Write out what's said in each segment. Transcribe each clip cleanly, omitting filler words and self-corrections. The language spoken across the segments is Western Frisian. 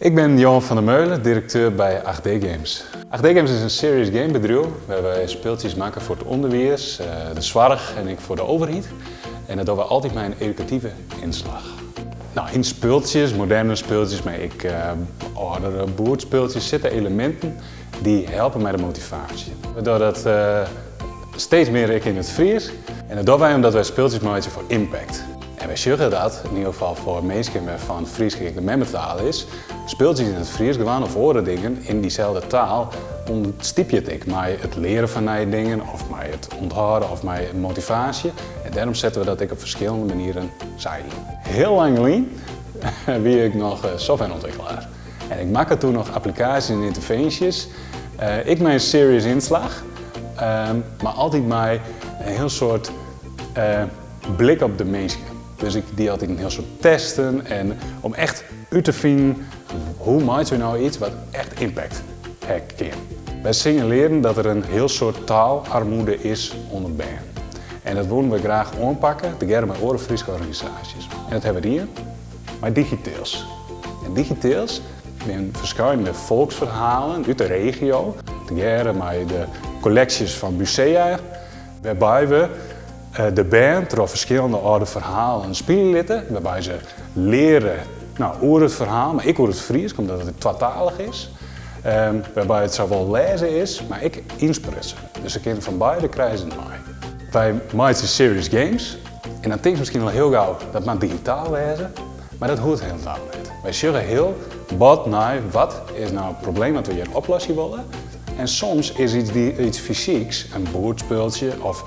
Ik bin Johan van der Meulen, direkteur by 8D Games. 8D Games is in serious game bedriuw wêr't wy spultsjes makken foar it ûnderwiis, de soarch en ek foar de overheid. En dat dogge we altyd mei in edukative ynslach. No, yn spultsjes, moderne spultsjes, mar ek âldere boerdspultsjes sitte eleminten dy't helpe mei de motivaasje. We dogge dat steeds mear ek yn it Frysk. En dat dogge wy omdat wy spultsjes meitsje foar impact. En wy sjogge dat, yn ieder gefal foar minsken wêrfan't Frysk ek de memmetaal is, spultsjes yn it Frysk dwaan of oare dingen yn dyselde taal ûnderstypje it ek mei it learen fan nije dingen of mei it ûnthâlden of mei motivaasje. En dêrom sette we dat ek op ferskillende manieren sa yn. Hiel lang lyn wie ik noch softwareûntwikkelaar. En ik makke doe noch applikaasjes en yntervinsjes. Ek mei in serious ynslach, mar altyd mei in hiel soad blik op de minsken. Dus ik die altyd in hiel soad testen en om echt út te finen hoe meitsje we no yts wat echt impact ha kin. Wy sinjalearren dat der in hiel soad taalearmoede is ûnder bern. En dat woene we graach oanpakke, tegearre mei oare Fryske organisaasjes. En dat hawwe we dien mei Digitales. En Digitales binne ferskillende folksferhalen út de regio, tegearre mei de kolleksjes fan musea, wêrby't we de bern troch ferskillende âlde ferhalen spylje litte, wêrby't se leare, no, oer it ferhaal, mar ek oer it Frysk, omdat it twatalich is. Wêrby't it sawol lêze is, mar ek ynsprutsen. Dus se kinne fan beide krije se it mei. Wy meitsje serious games en dan tinkst miskien al hiel gau dat moat digitaal wêze, mar dat hoecht hielendal net. Wy sjogge hiel bot nei wat is no it probleem dat we hjir oplosse wolle. En soms is yts fysyks, in boerdspultsje of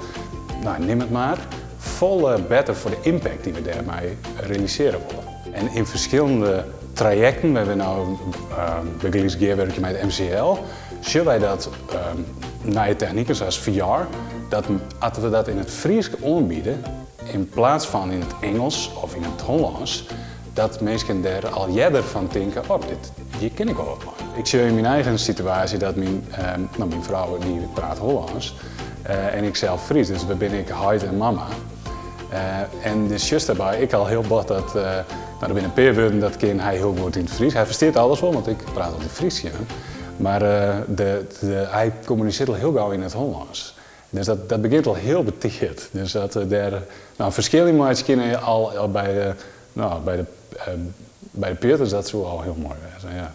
no, nim it mar, folle better foar de impact dy't we dêrmei realisearje wolle. En yn ferskillende trajekten, wêr't we no bygelyks gearwurkje mei it MCL, sjogge wy dat nije techniken sa as VR, dat as we dat yn it Frysk oanbiede, yn plaats fan yn it Ingelsk of yn it Hollânsk, dat minsken dêr al earder fan tinke, oh, dit, hjir kin ik wol wat mei. Ik sjoch yn myn eigen situaasje dat myn, no, myn frou dy praat Hollânsk en ik sels Frysk, dus we binne ek heit en mama. En dus sjochst dêrby ek al hiel bot dat, no, der binne in pear wurden dat kin hy hiel goed yn it Frysk. Hy ferstiet alles wol, want ik praat altyd Frysk tsjin him. Mar hy kommunisearret al hiel gau yn it Hollânsk. Dus dat begjint al hiel betiid. Dus dat we dêr, no, in ferskil yn meitsje kinne al by de, no, by de pjutters, dat soe al hiel moai wêze. Ja.